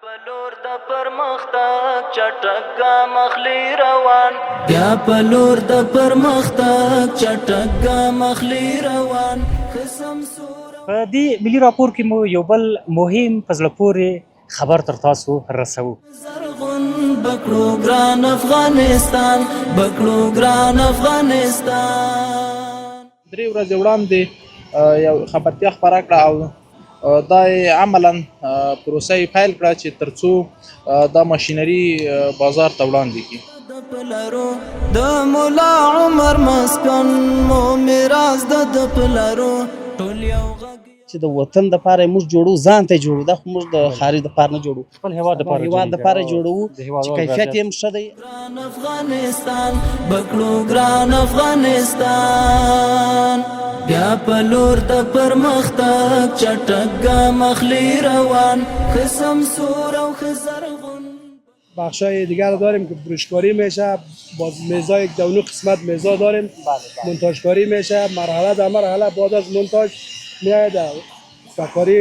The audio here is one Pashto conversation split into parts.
په لور د پرمختګ چټک ګام اخلي روان، بیا په لور د پرمختګ چټک ګام اخلي روان، ښه سمسور. په دې ملي راپور کې مو یو بل مهم په زړه پورې خبر تر تاسو رسوو. زرغون بکړو ګران افغانستان، بکړو ګران افغانستان. درې ورځې وړاندې یو خبرتیا خپره کړه او دا یې عملاً پروسه یې پیل کړه چې ترڅو دا ماشینري بازار ته وړاندې کړي. د پلرو د ملا عمر مسکن مو میراث د پلرو ټول یو غږ. چې د وطن د پاره موږ جوړو، ځان ته جوړو، دا خو موږ د خارج د پاره نه جوړو، خپل هیواد د پاره هیواد د پاره جوړو چې کیفیت یې هم ښه دی. ګران افغانستان بکړو ګران افغانستان، بیا په لور د پرمختګ چټک ګام اخلي روان، ښه سمسور او ښه زرغون. بخشای دیگر داریم که برشکاری میشه، باز میزا یک دونو قسمت میزا داریم، مونتاژکاری میشه، مرحله در مرحله بعد از مونتاژ میاد کاری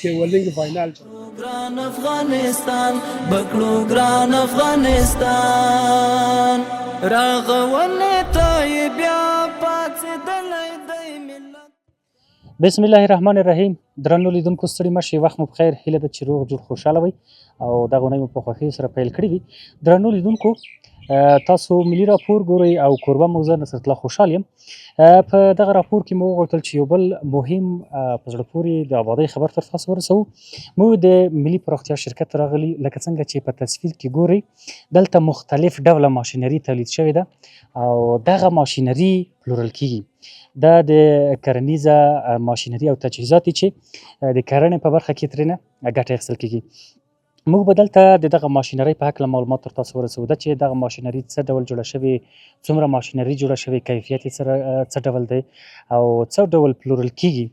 که welding final شد. ګران افغانستان بکړو ګران افغانستان، راغونه ته یې بیا پاڅېدلی دی ملت. بسم الله الرحمن الرحیم. درنو لیدونکو، ستړي مه شئ، وخت مو پخیر. هیله ده چې روغ جوړ خوشحاله وئ او دغه اونۍ مو په خوښۍ سره پیل کړې وي. درنو لیدونکو، تاسو ملي راپور ګورئ او کوربه مو زه نصرت الله خوشحال یم. په دغه راپور کې مو وغوښتل چې یو بل مهم په زړه پورې د آبادۍ خبر تر تاسو ورسوو. موږ د ملي پراختیا شرکت ته راغلي. لکه څنګه چې په تصویر کې ګورئ، دلته مختلف ډوله ماشینري تولید شوې ده او دغه ماشینري پلورل کیږي. دا د کرنیزه ماشینري او تجهیزات دي چې د کرنې په برخه کې ترېنه ګټه اخیستل کیږي. موږ به دلته د دغه ماشینرۍ په هکله معلومات تر تاسو ورسوو، دا چې دغه ماشینري څه ډول جوړه شوې، څومره ماشینري جوړه شوې، کیفیت یې څه ډول دی او څه ډول پلورل کیږي،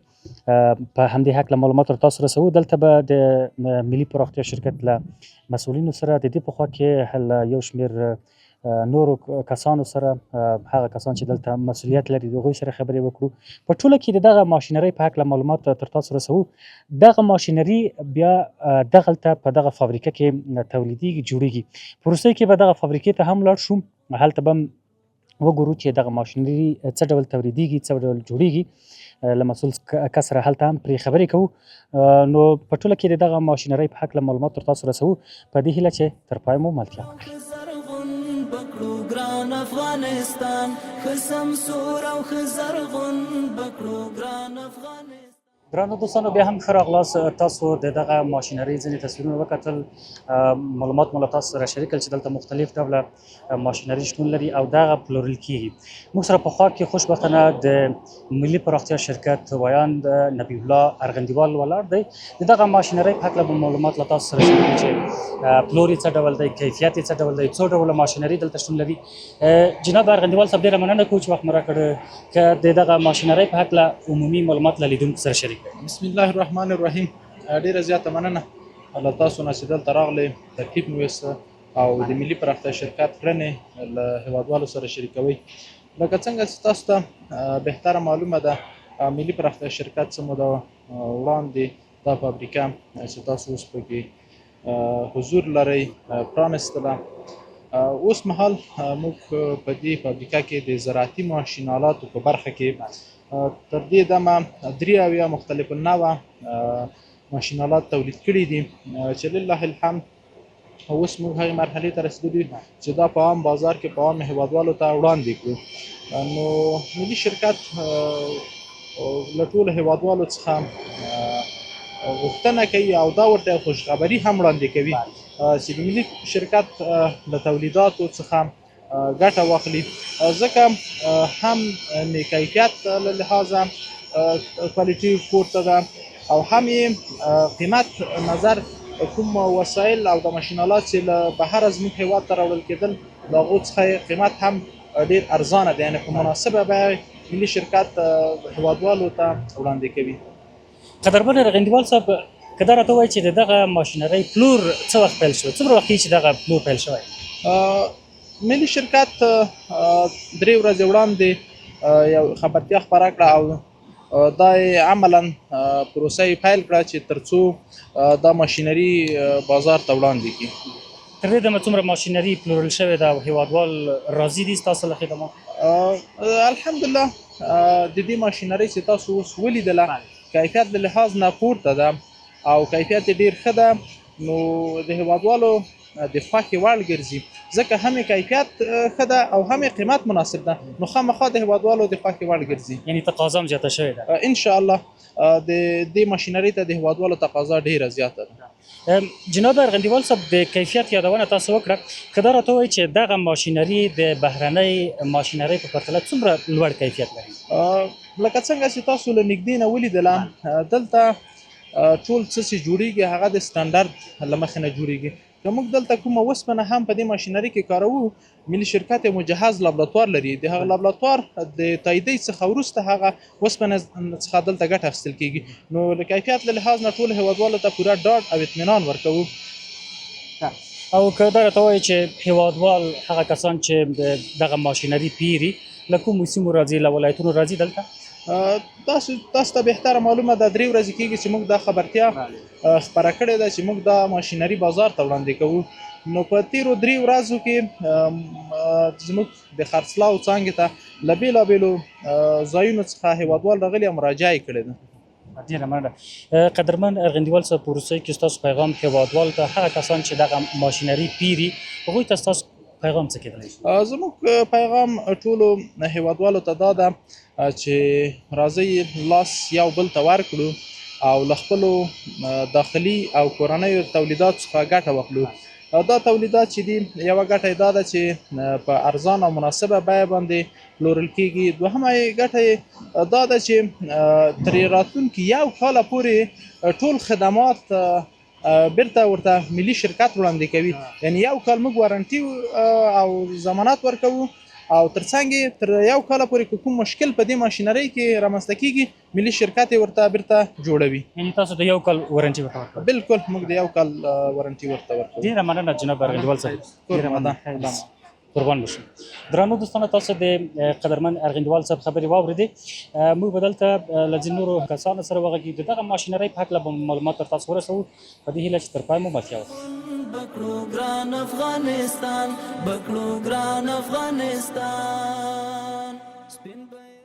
په همدې هکله معلومات تر تاسو رسوو. دلته به د ملي پراختیا شرکت له مسؤلینو سره، د دې په خوا کې له یو شمېر نورو کسانو سره، هغه کسان چې دلته مسؤلیت لري، د هغوی سره خبرې وکړو. په ټوله کې د دغه ماشینرۍ په هکله معلومات تر تاسو رسوو. دغه ماشینري بیا دغلته په دغه فابریکه کې تولیدیږي، جوړیږي. په وروستیو کې به دغه فابریکې ته هم لاړ شو، هلته به هم وګورو چې دغه ماشینري څه ډول تولیدیږي، څه ډول جوړیږي. له مسؤل کس سره هلته هم پرې خبرې کوو. نو په ټوله کې د دغه ماشینرۍ په هکله معلومات تر تاسو رسوو، په دې هیله چې تر پای مو ملتیا وکړئ. زرغون بکړو ګران افغانستان، ښه سمسور او ښه زرغون بکړو ګران افغانستان. درنو دوستانو، بیا هم ښه راغلاست. تاسو د دغه ماشینرۍ ځینې تصویرونه وکتل، معلومات مو له تاسو سره شریک کړل چې دلته مختلف ډوله ماشینري شتون لري او دغه پلورل کیږي. موږ سره په خوا کې خوشبختانه د ملي پراختیا شرکت ویاند نبی الله ارغندیوال ولاړ دی. د دغه ماشینرۍ په هکله به معلومات له تاسو سره شریک کړي چې پلور یې څه ډول دی، کیفیت یې څه ډول دی، څو ډوله ماشینري دلته شتون لري. جناب ارغندیوال صاحب، ډېره مننه کوو چې وخت مو راکړ، که د دغه ماشینرۍ په هکله عمومي معلومات له لیدونکو سره شریک کړئ. بسم الله الرحمن الرحیم. ډېره زیاته مننه له تاسو نه چې دلته راغلئ، تکلیف مو ویسته او د ملي پراختیا شرکت کړنې له هیوادوالو سره شریکوئ. لکه څنګه چې تاسو ته بهتره معلومه ده، ملي پراختیا شرکت څه موده وړاندې دا فابریکه چې تاسو اوس پکې حضور لرئ پرانیستله. اوس مهال موږ په دې فابریکه کې د زراعتي ماشینالاتو په برخه کې تر دې دمه 73 مختلف النوع ماشینالات تولید کړي دي چې لله الحمد اوس موږ هغې مرحلې ته رسېدلي چې دا په عام بازار کې په عام هیوادوالو ته وړاندې کړو. نو ملي شرکت له ټولو هیوادوالو څخه غوښتنه کوي او دا ورته خوشخبري هم وړاندې کوي چې د ملي شرکت له تولیداتو څخه ګټه واخلي، ځکه هم د کیفیت له لحاظه quality پورته ده او هم یې قیمت نظر کوم وسایل او د ماشینالات چې له بهره زموږ هیواد ته راوړل کېدل، له هغو څخه یې قیمت هم ډېر ارزانه دی، یعنې په مناسبه بیه ملي شرکت هیوادوالو ته وړاندې کوي. قدرمن ارغندیوال صاحب، که دا راته ووایي چې د دغه ماشینرۍ پلور څه وخت پیل شو، څومره وخت کېږي چې دغه پلور پیل شوی؟ ملي شرکت 3 ورځې وړاندې یو خبرتیا خپره کړه او دا یې عملاً پروسه یې پیل کړه چې ترڅو دا ماشینري بازار ته وړاندې کړي. تر دې دمه څومره ماشینري پلورل شوې ده او هیوادوال راضي دي ستاسو له خدماتو؟ الحمدلله، د دې ماشینري چې تاسو اوس ولیدله کیفیت له لحاظ نه پورته ده او کیفیت یې ډېر ښه ده، نو د هیوادوالو د خوښې وړ ګرځي، ځکه هم یې کیفیت ښه ده او هم یې قیمت مناسب ده، نو خامخا د هیوادوالو د خوښې وړ ګرځي. یعنی تقاضا هم زیاته شوې ده؟ ان شاء الله، د دې ماشینري ته د هیوادوالو تقاضا ډېره زیاته ده. جناب ارغندیوال صاحب، د کیفیت یادونه تاسو وکړه، که دا راته ووایئ چې دغه ماشینري د بهرنۍ ماشینرۍ په پرتله څومره لوړ کیفیت لري؟ لکه څنګه چې تاسو له نږدې نه ولیدله، دلته ټول څه چې جوړیږي هغه د سټنډرډ له مخې نه جوړیږي. که موږ دلته کومه وسپنه هم په دې ماشینري کې کاروو، ملي شرکت یو مجهز لابراتوار لري، د هغه لابراتوار د تاییدۍ څخه وروسته هغه وسپنه څخه دلته ګټه اخیستل کیږي. نو له کیفیت له لحاظ نه ټولو هیوادوالو ته پوره ډاډ او اطمینان ورکوو. او که دا راته ووایئ چې هیوادوال هغه کسان چې دغه ماشینري پیري له کومو سیمو راځي، له ولایتونو راځي دلته؟ تاسو ته بهتره معلومه ده، 3 ورځې کېږي چې موږ دا خبرتیا خپره کړې ده چې موږ دا ماشینري بازار ته وړاندې کوو. نو په تېرو 3 ورځو کې زموږ د خرڅلاو څانګې ته له بېلابېلو ځایونو څخه هیوادوال راغلي او مراجعه یې کړې ده. ډېره مننه. قدرمن ارغندیوال صاحب، په وروستیو کې ستاسو پیغام هیوادوال ته، هغه کسان چې دغه ماشینري پیري هغوی ته ستاسو پیغام څه کېدلی شي؟ زموږ پیغام ټولو هیوادوالو ته دا ده چې راځئ لاس یو بل ته ورکړو او له خپلو داخلي او کورنیو تولیداتو څخه ګټه واخلو. دا تولیدات چې دي، یوه ګټه یې دا ده چې په ارزان او مناسبه بیه باندې پلورل کېږي. دوهمه یې ګټه یې دا ده چې تر راتلونکي یو کاله پورې ټول خدمات بیرته ورته ملي شرکت وړاندې کوي. یعنی یو کال موږ وارنټي او ضمانت ورکوو، او ترڅنګ یې تر یو کاله پورې که کوم مشکل په دې ماشینرۍ کې رامنځته کېږي، ملي شرکت یې ورته بیرته جوړوي. یعنی تاسو د یو کال وارنټي ورته ورکوئ؟ بالکل، موږ د یو کال وارنټي ورته ورکوو. ډېره مننه جناب ارغندیوال صاحب، ډېره مننه، قربان مو شم. درنو دوستانو، تاسو د قدرمن ارغندیوال صاحب خبرې واورېدې. موږ به دلته له ځینو نورو کسانو سره وغږېږو، د دغه ماشینرۍ په هکله به معلومات تر تاسو ورسوو. په دې هیله چې تر پای مو ملتیا وکړئ. بکړو ګران افغانستان، بکړو ګران افغانستان.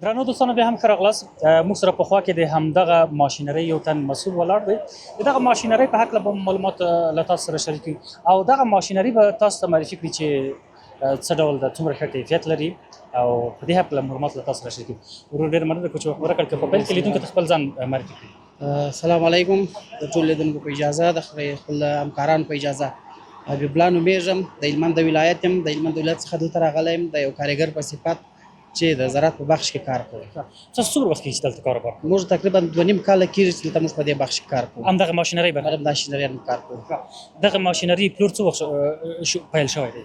درنو دوستانو، بیا هم ښه راغلاست. موږ سره په خوا کې د همدغه ماشینرۍ یو تن مسؤل ولاړ دی. د دغه ماشینرۍ په هکله به معلومات له تاسو سره شریک کړي او دغه ماشینري به تاسو ته معرفي کړي چې څه ډول ده، څومره ښه کیفیت لري، او په دې هکله معلومات له تاسو سره شریک کړي. ورور، ډېره مننه کوم چې وخت مو راکړ. که په پیل کې لیدونکو ته خپل ځان معرفي کړي. السلام علیکم. د ټولو لیدونکو په اجازه، د خپل همکارانو په اجازه، حبیب الله نومېږم، د هلمند د ولایت یم. د هلمند د ولایت څخه دلته راغلی یم د یو کاریګر په صفت چې د زراعت په بخش کې کار کوو. تاسو څومره وخت کېږي چې دلته کاروبار کوئ؟ موږ تقریبا 2.5 کاله کېږي چې دلته موږ په دې بخش کې کار کوو. همدغه ماشینرۍ باندې؟ همدغه ماشینرۍ باندې کار کوو. دغه ماشینري پلور څه وخت پیل شوی دی؟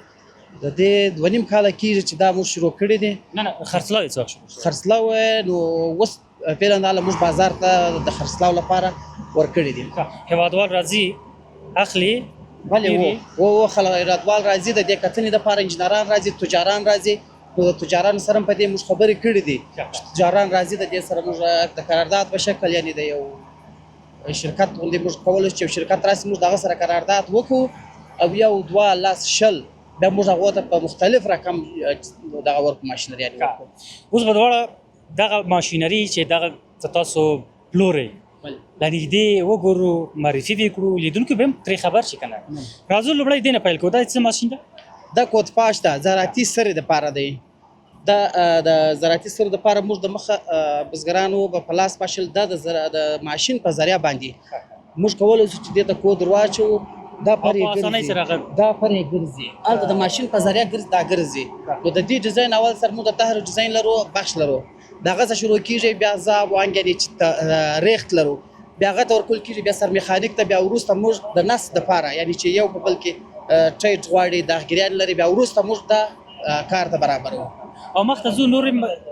د دې 2.5 کاله کېږي چې دا موږ شروع کړي دي. نه نه، خرڅلاو یې څه وخت شروع شوی؟ خرڅلاو یې نو اوس فعلاً دا موږ بازار ته د خرڅلاو لپاره ورکړي دي. هیوادوال راځي اخلي؟ بله، و خلک هیوادوال راځي د دې کتنې لپاره، انجینران راځي، تجاران راځي. نو د تجارانو سره هم په دې موږ خبرې کړې دي. تجاران راځي، د دې سره موږ د قرارداد په شکل، یعنې د یو شرکت غوندې موږ کولی شو چې یو شرکت راشي، موږ د هغه سره قرارداد وکړو او 1 2 10 20 بیا موږ هغو ته په مختلف رقم دغه ورکړو، ماشینري یعنې ورکړو. اوس به دواړه دغه ماشینري چې دغه څه تاسو پلورئ له نږدې وګورو، معرفي به یې کړو، لیدونکي به هم ترې خبر شي که نه. راځو لومړی دې نه پیل کړو. دا څه ماشین ده؟ دا کوتپاش ده، زراعتي سرې دپاره دی. دا د زراعتي سرو دپاره موږ د مخه بزګرانو به په لاس پاشل. دا د ماشین په ذریعه باندې موږ کولی شو چې دې ته کود ور واچوو، دا پرې او په اسانۍ ګرځي. سره هغه دا پرې ګرځي، هلته د ماشین په ذریعه ګرځي، دا ګرځي. نو د دې ډیزاین اول سر موږ د تهر ډیزاین لرو، بخش لرو، د هغه څخه شروع کېږي، بیا زاب وانګ یعنې چې ریخت لرو، بیا هغه ته ورکول کېږي، بیا سر میخانیک ته، بیا وروسته موږ د نس دپاره یعنې چې یو په بل کې ټیټ غواړي، داغګیریان لري، بیا وروسته موږ دا کار ته برابروو. او مخته ځو، نور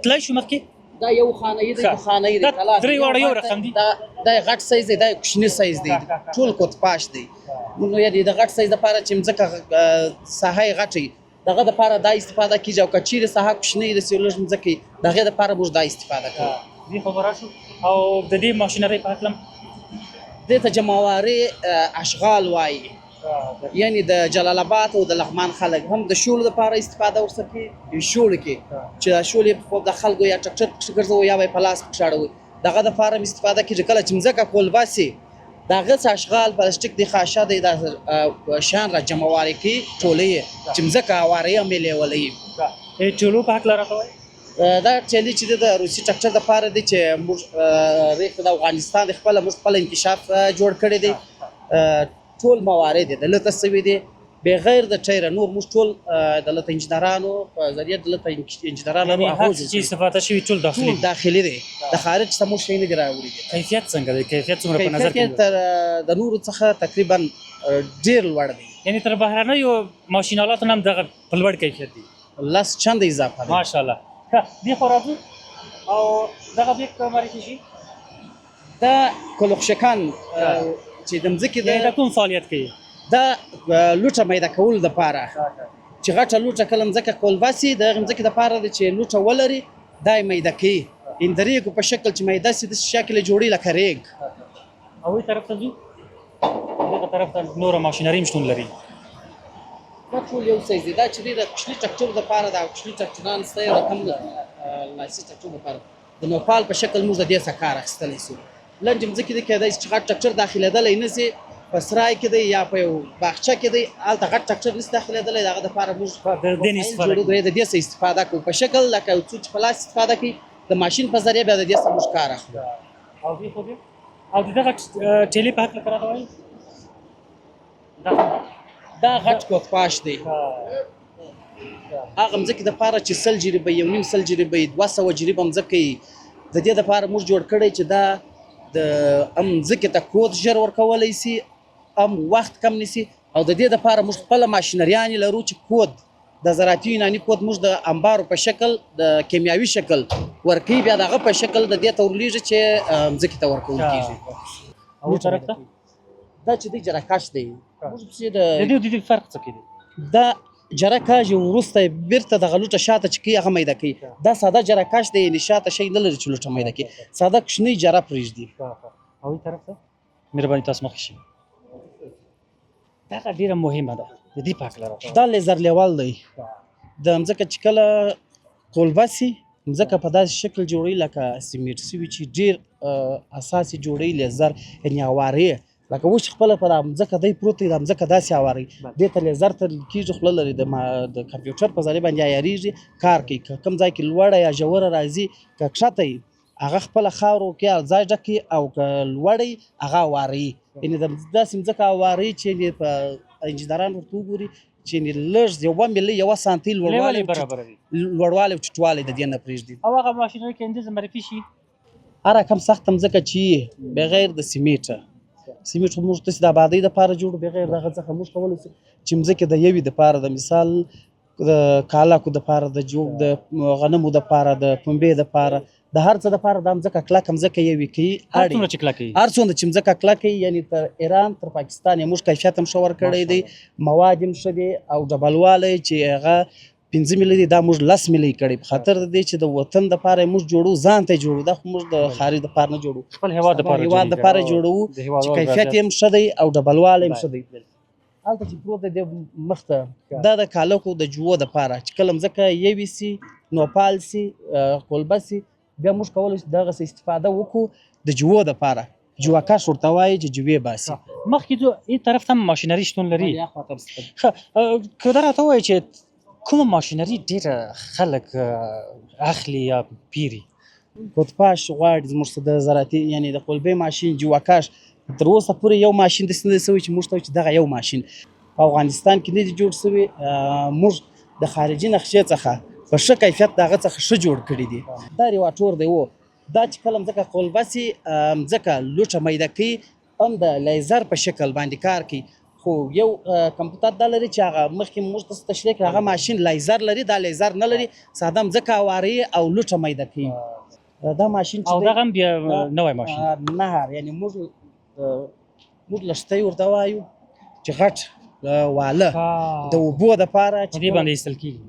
تلای شو مخکې؟ دا یو خانه یي دی، دوه خانه یي دی، دا خلاص. درې واړه یو غټ رقم دي. دا یې غټ سایز دی، دا یې کوچني سایز دی، ټول کوتپاش دی. نو یعنې د غټ سایز دپاره چې مځکه ساحه یې غټه وي، دغه دپاره دا استفاده کېږي، او که چیرې ساحه کوچنۍ داسې لږ مځکه وي، د هغې دپاره موږ دا استفاده کوو. دې خو به راشو. او د دې ماشینرۍ په هکله؟ دې ته جمعواري اشغال وایي، یعنی د جلال آباد او د لغمان خلک هم د شولو لپاره استفاده ورڅخه کوي. شولو کې چې دا شولې په د خلکو یا ټکټر پکښې ګرځوي یا به یې په لاس پکښې اړوي، دغه دپاره هم استفاده کېږي. کله چې مځکه کولبه سي، د هغه څه اشغال پلاستیک دی، خاشه دی، دا شیان را جمعواري کوي، ټولوي یې چې مځکه هواروي هم یې لیولوي. د ټولو په هکله راته وایي؟ دا ټیلي چې د روسي ټکټر دپاره دی چې موږ ریښه د افغانستان د خپله موږ خپله انکشاف جوړ کړی دی. ټول موارد یې دلته سوي دي، بغیر د ټیره نور موږ ټول دلته انجنیرانو په ذریعه دلته انجنیران لرو، یعنی هغو هر څه چې استفاده شوي ټول داخلي ټول داخلي دی، د خارج څخه موږ شی نه دي راوړي دي. کیفیت څنګه دی؟ کیفیت څومره په نظر کیفیت یې کې؟ تر د نورو څخه تقریبا ډیر لوړ دی. یعنی تر بهرنیو ماشین آلاتو نه هم دغه په لوړ کیفیت دی. لس چنده اضافه دی. ماشاءالله. ښه، دې خوا راځو او دغه بیک معرفي شي. دا کلوخشکان چې د مځکې یعنی دا د کوم فعالیت کوي؟ دا لوټه میده کولو دپاره چې غټه لوټه کله مځکه کولبه سي، د هغې مځکې دپاره ده چې لوټه ولري، دا یې میده کوي. ان د ریګو په شکل چې میده سي، داسې شکل یې جوړوي لکه ریګ. او دې طرف ته ځو، دغه طرف ته نوره ماشینري هم شتون لري. دا ټول یو سایز دی. دا چې دی د کوچني ټکټر دپاره، دا کوچني ټکټران سته یو رقم د لاسي ټکټر دپاره د نوپال په شکل موږ د دې څخه کار اخیستلی سو. لنډې مځکې دي، کېدای سي چې غټ ټکټر داخلېدلی نه سي، په سرای کې دی یا په یو باغچه کې دی، هلته غټ ټکټر نسي داخلېدلی، د هغه دپاره موږ د دې نه استفاده جوړو، د دې څخه استفاده کوو په شکل لکه یو څوک چې په لاس استفاده کوي د ماشین په ذریعه بیا د دې څخه موږ کار اخلو. او دې خو دې او د دغه ټیلې په هکله که راته وایي؟ دا غټ کوتپاش دی، هغه مځکې دپاره چې 100 جریبه، 1.5 جریبه، 200 جریبه مځکه یي، د دې دپاره موږ جوړ کړی چې دا د هم مځکې ته کود ژر ورکولی سي، هم وخت کم نیسي. او د دې دپاره موږ خپله ماشینریانې لرو چې کود د زراعتي یوناني کود موږ د انبارو په شکل د کیمیاوي شکل ورکوي، بیا د هغه په شکل د دې ته ورلیږي چې مځکې ته ورکول کېږي. او طرف ته دا چې دی جرکش دی، موږ پسې د دې د دې فرق څه کې دی؟ دا جرکش وروسته بیرته دغه لوټه شاته چې کوي هغه میده کوي. دا ساده جرکش دی، یعنې شاته شی نه لري چې لوټه میده کوي، ساده کوچنۍ جره پرېږدي. او دې طرف ته مهرباني تاسو مخکې شئ. دغه ډېره مهمه ده، د دې په هکله راته دا لیزر لیول دی. د مځکه چې کله کولبه سي، مځکه په داسې شکل جوړوي لکه سیمټ سوي چې ډېر اساس یې جوړوي لیزر، یعنې هوارې لکه اوس چې خپله په دا مځکه دی پروت دی، دا مځکه داسې هواروي، دې ته لیزر ته کېږي، خوله لري، د کمپیوټر په ذریعه باندې عیارېږي، کار کوي. که کوم ځای کې لوړه یا ژوره راځي، که کښته وي هغه خپله خاورو کې ځای ډکوي، او که لوړه وي هغه هواروي. یعنې داسې مځکه هواروي چې یعنې په انجینران ورته وګوري چې یعنې لږ یوه ملي یوه سانتي لیول یې برابروي، لوړوالی او ټیټوالی د دې نه پرېږدي. او هغه ماشینري کې اندازه معرفي شي. هر رقم سخته مځکه چې بغیر د سیمټ، سیمټ خو موږ تاسې د آبادۍ دپاره جوړو، بغیر د هغه څخه موږ کولی شو چې مځکې د یوې دپاره، د مثال د کالاکو دپاره، د جو د غنمو دپاره، د پنبې دپاره، د هر څه دپاره دا مځکه کلکه مځکه یوې کوي. هر څومره چې کلکه وي، هر څومره چې مځکه کلکه وي، یعنې تر ایران تر پاکستان یې موږ کیفیت هم ښه ورکړی دی، مواد هم ښه دي، او ډبلوالی چې هغه 5 ملي دی، دا موږ 10 ملي کړی په خاطر د دې چې د وطن دپاره یې موږ جوړو، ځان ته یې جوړو، دا خو موږ د خارج دپاره نه جوړو، خپل هېواد دپاره هېواد دپاره جوړو چې کیفیت یې هم ښه دی او ډبلوالی هم ښه دی. هلته چې پروت دی مخته دا د کالکو د جوو دپاره چې کله مځکه یوې سي، نوپال سي، کولبه سي، بیا موږ کولی شو دغسې استفاده وکړو د جوو دپاره. جوکش ورته وایي چې جوې باسي. مخکې ځو، دې طرف ته هم ماشینري شتون لري. ښه، که دا راته ووایې چې کومه ماشینري ډېره خلک اخلي یا پیري؟ کوتپاش غواړي زموږ څه د زراعتي، یعنې د قلبې ماشین، جوکش. تر اوسه پورې یو ماشین داسې نه دی سوی چې موږ ته چې دغه یو ماشین په افغانستان کې نه دی جوړ سوی. موږ د خارجي نقشې څخه په ښه کیفیت د هغه څخه ښه جوړ کړي دي. دا ریواټور دی و، دا چې کله مځکه قلبه سي، مځکه لوټه میده کوي، هم د لیزر په شکل باندې کار کوي. خو یو کمپیوټر دا لري چې هغه مخکې موږ ته تشریح کړه، هغه ماشین لیزر لري، دا لیزر نه لري، ساده مځکه هواروي او لوټه میده کوي. دا ماشین چې او دغه هم بیا نوی ماشین نهر، یعنې موږ لښتی ورته وایو چې غټ واله د اوبو دپاره چې دې باندې ایستل کېږي.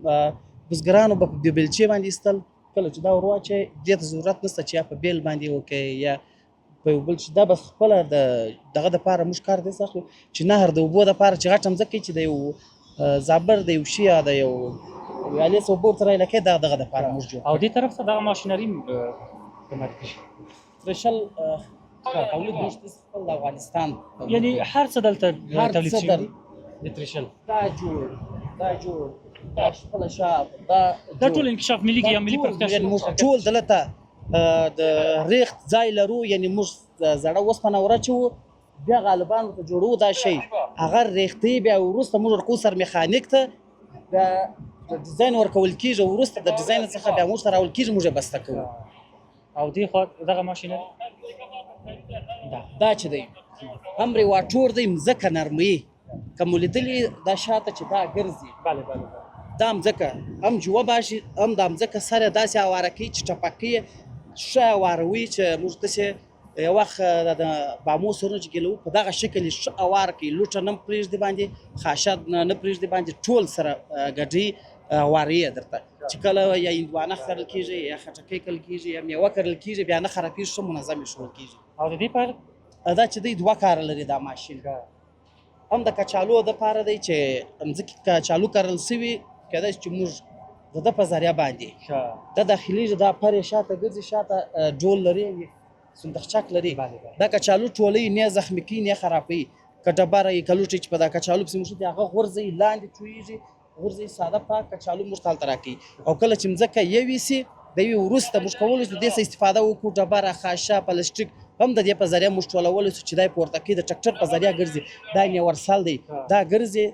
بزګرانو به په بېلچې باندې ایستل، کله چې دا ور واچوې، دې ته ضرورت نشته چې یا په بیل باندې وکړې یا په یو بل چې دا بس خپله د دغه دپاره موږ کار داسې اخلو چې نهر د اوبو دپاره چې غټه مځکه وي، چې د یو زابر د یو شي یا د یو ویالې څخه اوبه ورته رایله کوي، دا دغه دپاره موږ جوړ. او دې طرف ته دغه ماشینري معرفي شي. ترشل تولید موږ خپل د افغانستان، یعنی هر څه دلته تولید شوي دي. د ترشل دا جوړ، دا جوړ، دا خپله شاپ، دا دا ټول انکشاف ملي کې یا ملي پرمختیا موږ ټول دلته د ریخت ځای لرو. یعنی موږ زړه اوسپنه ورچوو، بیا غالبان ورته جوړو دا شی، هغه ریختې بیا وروسته موږ ورکو سر میخانیک ته، بیا ډیزاین ورکول کېږي، وروسته د ډیزاین څخه بیا موږ ته راوړل کېږي، موږ یې بسته کوو. او دې خوا دغه ماشینري دا چې دی هم ریواټور دی، مځکه نرموي. که مو لیدلي دا شاته چې دا ګرځي، بله بله، دا مځکه هم جوه باشي، هم دا مځکه سره داسې اواره کوي چې ټپک کوي، ښه اواروي چې موږ داسې یو وخت د بامو سرونه چې ګیلوو په دغه شکل یې ښه اوار کوي، لوټه نه پرېږدي باندې، خاشه نه پرېږدي باندې، ټول سره ګډوي، اواروي یې درته چې کله یا هندوانه کرل کېږي یا خټکی کرل کېږي یا میوه کرل کېږي، بیا نه خرابېږي، ښه منظم ایښودل کېږي. او د دې په دا چې دی دوه کاره لري دا ماشین، هم د کچالو دپاره دی چې مځکې کچالو کرل سوي، کېدای شي چې موږ د ده په ذریعه باندې دا داخليږي، دا پرې شاته ګرځي، شاته ډول لري، صندوقچک لري، دا کچالو ټولوي، نه زخمي کوي نه خرابوي. که ډبره یې که لوټې چې په دا کچالو پسې موښتي، هغه غورځوي، لاندې تویېږي، غورځوي، ساده پاک کچالو موږ ته هلته راکوي. او کله چې مځکه یوې سي، د یوې وروسته موږ کولی شو د دې څخه استفاده وکړو، ډبره، خاشه، پلاستیک هم د دې په ذریعه موږ ټولولی شو چې دا یې پورته کوي، د ټکټر په ذریعه ګرځي. دا نیورسل دی، دا ګرځي،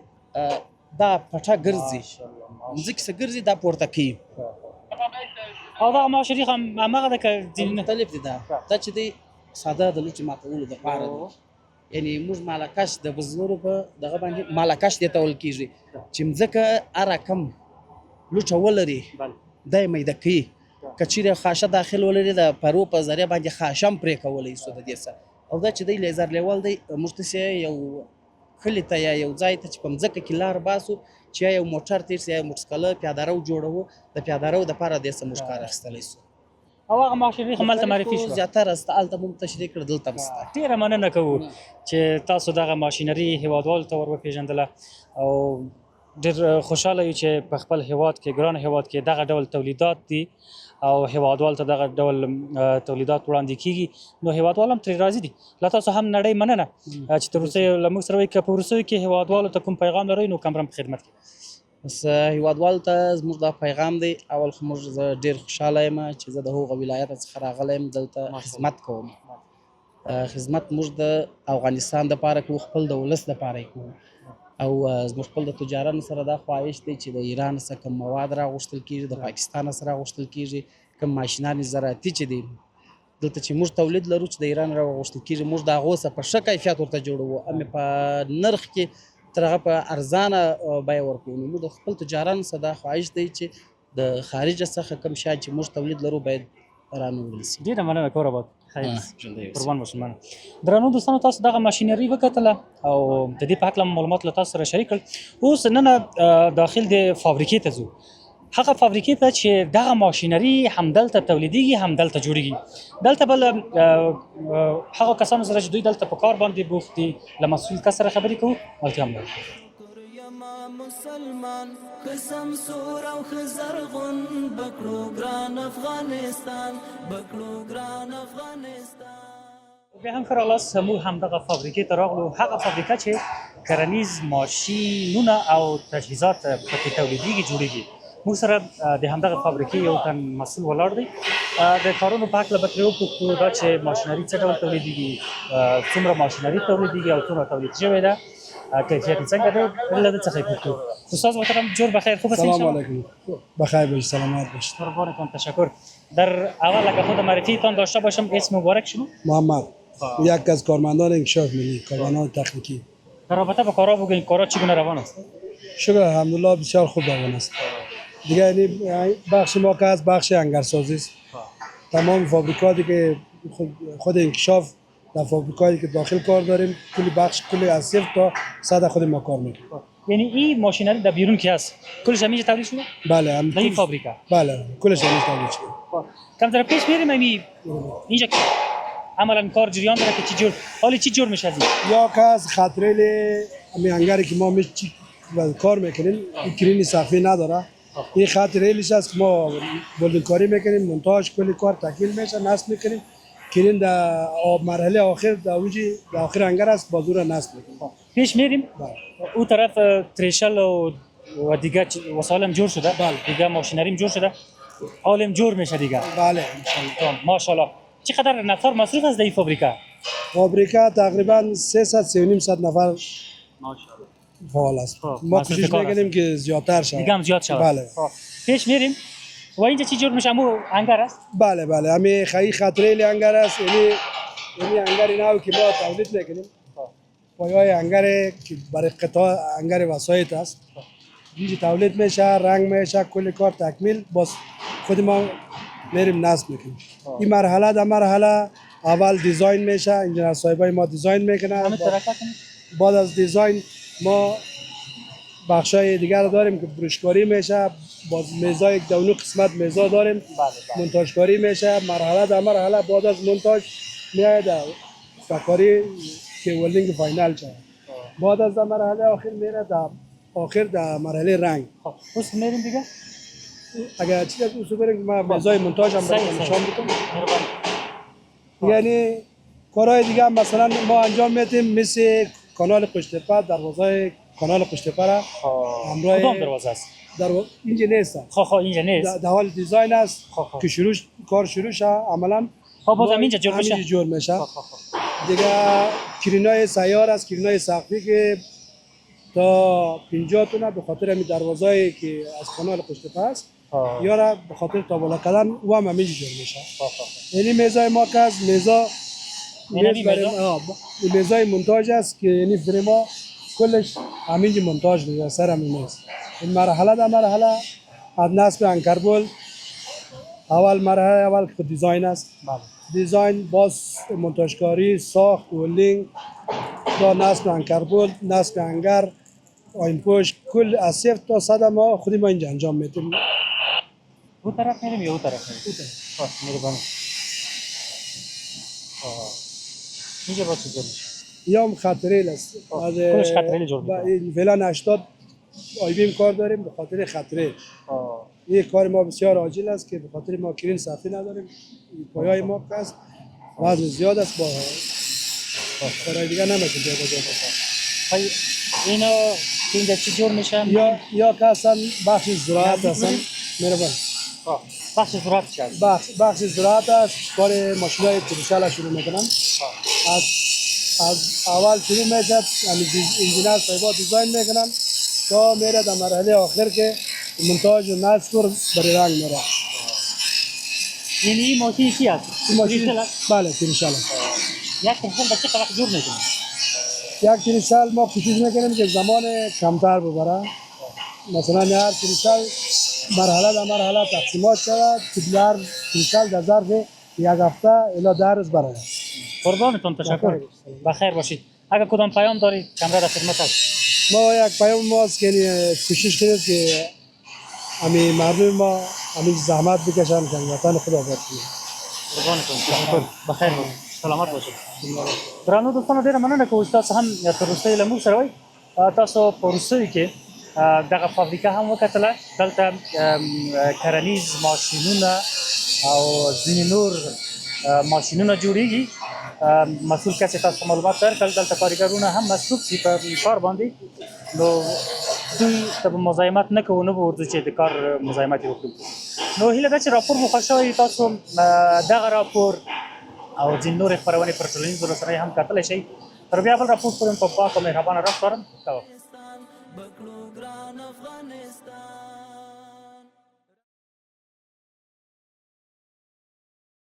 دا پټه ګرځي، مځکې څخه ګرځي، دا پورته کوي. او دا ماشینري هم هماغه ده که ځینې مختلف دي؟ دا چې دی ساده د لوټې ماتولو دپاره دی. یعنی موږ مالکش د بزګرو په دغه باندې مالکش دې ته ویل کېږي چې مځکه هر رقم لوټه ولري، دا یې میده کوي. که چیرې خاشه داخل ولري، د پرو په ذریعه باندې خاشه هم پرې کولی شو د دې څخه. او دا چې دی لیزر لیول دی، موږ داسې یو کلي ته یا یو ځای ته چې په مځکه کې لار باسو چې یا یو موټر تېر شي یا یو موټرسایکل پیاده رو جوړوو، د پیاده رو دپاره دې څخه موږ کار اخیستلی شو. او هغه ماشینري هم هلته معرفي شوه، زیاتره سته، هلته مو تشریح کړه، دلته هم سته. ډېره مننه کوو چې تاسو دغه ماشینري هیوادوالو ته ور وپېژندله، او ډېر خوشحاله یو چې په خپل هیواد کې، ګران هیواد کې دغه ډول تولیدات دي او هیوادوال ته دغه ډول تولیدات وړاندې کیږي، نو هیوادوال هم ترې راضي دي. له تاسو هم نړۍ مننه چې تر اوسه له موږ سره وئ. که په وروستیو کې هیوادوالو ته کوم پیغام لرئ نو کمرم په خدمت کې. بس هیوادوالو ته زموږ دا پیغام دی، اول خو موږ زه ډېر خوشحاله یم چې زه د هغه ولایت څخه راغلی یم، دلته خدمت کوم. خدمت موږ د افغانستان دپاره کوو، خپل د ولس دپاره یې کوو. او زموږ خپل د تجارانو سره دا خواهش دی چې د ایران څخه کوم مواد راغوښتل کېږي، د پاکستان څخه راغوښتل کېږي، کوم ماشینان زراعتي چې دي دلته چې موږ تولید لرو چې د ایران راغوښتل کېږي، موږ د هغو څخه په ښه کیفیت ورته جوړوو، هم یې په نرخ کې تر هغه په ارزانه بیه ورکوو. نو موږ د خپل تجارانو څخه دا خواهش دی چې د خارج څخه کوم شیان چې موږ تولید لرو باید رانه وړل شي. ډېره مننه، کور اباد، خیر قربان مسلمان. درنو دوستانو، تاسو دغه ماشینري وکتله او د دې په هکله معلومات له تاسو سره شریک کړل. اوس نن داخل د فابریکې ته ځو، هغه فابریکې ته چې دغه ماشینري همدلته تولیدېږي، همدلته جوړېږي. دلته به له هغو کسانو سره چې دوی دلته په کار باندې بوخت دي، له مسؤل کس سره خبرې کوو. ملتیا هم لرو. مسلمان قسم سور او خزرغون بکړو ګران افغانستان، بکړو ګران افغانستان. بیا هم ښه راغلاست. موږ همدغه فابریکې ته راغلو، هغه فابریکه چې کرنیز ماشینونه او تجهیزات پکې تولیدېږي، جوړېږي. موږ سره د همدغه فابریکې یو تن مسؤل ولاړ دی، د کارونو په هکله به ترې وپوښتو دا چې ماشینري څه ډول تولیدېږي، څومره ماشینري تولیدېږي او څومره تولید شوې ده، کیفیت یې څنګه دی، له ده څخه یې پوښتو. استاد محترم، جور بخیر، خوب هستین؟ سلام علیکم، بخیر باشید، سلامت باشید. قربانتان، تشکر. در اول اگر خود معرفیتان داشته باشم، اسم مبارک شما؟ محمد، یک از کارمندان انکشاف ملی، کارمندان تکنیکی. در رابطه با کارا بگوین، کارا چگونه روان است؟ شکر الحمدلله، بسیار خوب روان است. دیگه یعنی بخش ما که از بخش انگرسازی است، تمام فابریکاتی که خود انکشاف در فابریکایی که داخل کار داریم، کلی بخش کلی از صفر تا صد خود ما کار میکنیم. یعنی این ماشینری در بیرون که هست کلش همینجا تولید شده؟ بله، هم در این فابریکا؟ بله، کلش همینجا تولید شده. کم ذره پیش میریم، امی اینجا عملا کار جریان داره که چی جور، حالا چی جور میشه از این؟ یا که از خط ریل همی انگری که ما می و کار میکنیم، این کرین سقفی نداره، این خط ریلش است که ما welding کاری میکنیم، مونتاژ کلی کار تکمیل میشه، نصب میکنیم. کرین در مرحله آخر، در اوجی در آخر انگر است، باز او را نصب میکنیم. پیش میریم. بله. او طرف تریشل و دیگه وسایل هم جور شده. بله. دیگه ماشینری هم جور شده، حالم جور میشه دیگه. بله، انشالله. تمام، ماشاءالله. چقدر نفر مصروف است در این فابریکا؟ فابریکا تقریبا 300 350 نفر ماشاءالله. فعال است. خب، ما مصروف کوشش کار میکنیم که زیادتر شود. دیگه هم زیاد شود. بله. خب. پیش میریم و اینجا چی جور میشه؟ امو انگر است؟ بله، همی خیلی خط ریل انگر است. یعنی انگر نو که ما تولید میکنیم، پایای انگر که برای قطاع انگر وسایط است، اینجا تولید میشه، رنگ میشه، کل کار تکمیل، باز خود ما میریم نصب میکنیم. این مرحله در مرحله اول design میشه، انجینر صاحبای ما design میکنه. همه ترکه کنیم. بعد از design ما بخشای دیگر داریم که برشکاری میشه، باز میزای یک دونو قسمت میزا داریم. بله بله. مونتاژکاری میشه، مرحله در مرحله. بعد از مونتاژ میاد در کاری که welding final شد، بعد از در مرحله آخر میره، در آخر در مرحله رنگ. خب، پس میریم دیگه. اگر چیز از اصول بریم که من میزای مونتاژ هم براتون صحیح. نشان بدم. مهربانی. یعنی کارهای دیگه هم مثلا ما انجام میدیم، مثل کانال قوش‌تپه، دروازه کانال قوش‌تپه را همراه کدام دروازه است؟ در اینجا نیست. خب، اینجا نیست. در حال design است. خب. که شروع کار شروع شه عملا. خب، باز هم اینجا جور میشه؟ همینجا جور میشه. خب. دیگه کرینای سیار است، کرینای سقفی که تا 50 تونه، به خاطر همین دروازه‌ای که از کانال قوش‌تپه است، یا را به خاطر تا بالا کردن او هم همینجا جور میشه. خب. یعنی میزای ما که از میزا یعنی میز برای میزا؟ میزای مونتاژ است که یعنی فریما کلش همینجا مونتاژ میشه، سر همین میز. این مرحله در مرحله از نصب anchor bolt، اول مرحله اول که design است. بله. design، باز مونتاژکاری، ساخت، welding، تا نصب anchor bolt، نصب انگر، آین پوش، کل از 0 تا 100 ما خودی ما اینجا انجام میدیم. او طرف میریم یا او طرف میریم؟ خب، مهربانی. خب، اینجا باز چی جور میشه؟ یا هم خط ریل است. از کلش خط ریل جور می‌کنه. این فعلا 80 I-beam کار داریم به خاطر خط ریل. این کار ما بسیار عاجل است که به خاطر ما کرین سقفی نداریم، این پایای ما که است وزن زیاد است، با کارهای دیگه نمیشه جابجا بکنیم. خب، اینا اینجا چی جور میشه؟ یا که اصلا بخش زراعت نزدیک هستن. بریم؟ مهربان. خب، بخش زراعت چی است؟ بخش زراعت است، کار ماشینای تریشل شروع میکنن. از اول شروع میشه، یعنی انجینر صاحبا design میکنن تا میره در مرحله آخر که مونتاژ و نصب و برای رنگ میره. یعنی این ماشین چی است؟ این ماشین تریشل است؟ بله، تریشل است. یک تریشل در چه وقت جور میکنه؟ یک تریشل ما کوشش میکنیم که زمان کمتر ببره. مثلا هر تریشل مرحله در مرحله تقسیمات شود که هر تریشل در ظرف یک هفته الی 10 روز برای. قربانتون، تشکر. بخیر باشید. اگر کدام پیام دارید، کمره در خدمت است. ما یک پیام ماست که یعنی کوشش کنید که همی مردم ما همین زحمت بکشن که وطن خود آباد کنیم. قربانتون، تشکر. بخیر باشید، سلامت باشید. درنو دوستانو، ډیره مننه کوو چې تاسو هم تر وروستیو له موږ سره وئ. تاسو په وروستیو کې دغه فابریکه هم وکتله. دلته کرنیز ماشینونه او ځینې نور ماشینونه جوړیږي. مسؤل کس یې تاسو ته معلومات درکړل. دلته کاریګرونه هم مصروف دي په کار باندې، نو دوی ته به مزاحمت نه کوو، نه به ورځو چې د کار مزاحمت یې وکړو. نو هیله ده چې راپور مو خوښ شوی. تاسو دغه راپور او ځینې نورې خپرونې پر ټولنیزو رسنیو هم کتلی شئ. تر بیا بل راپور پورې په پاک او مهربانه رب سپارم. ښه وخت. بکړو ګران افغانستان.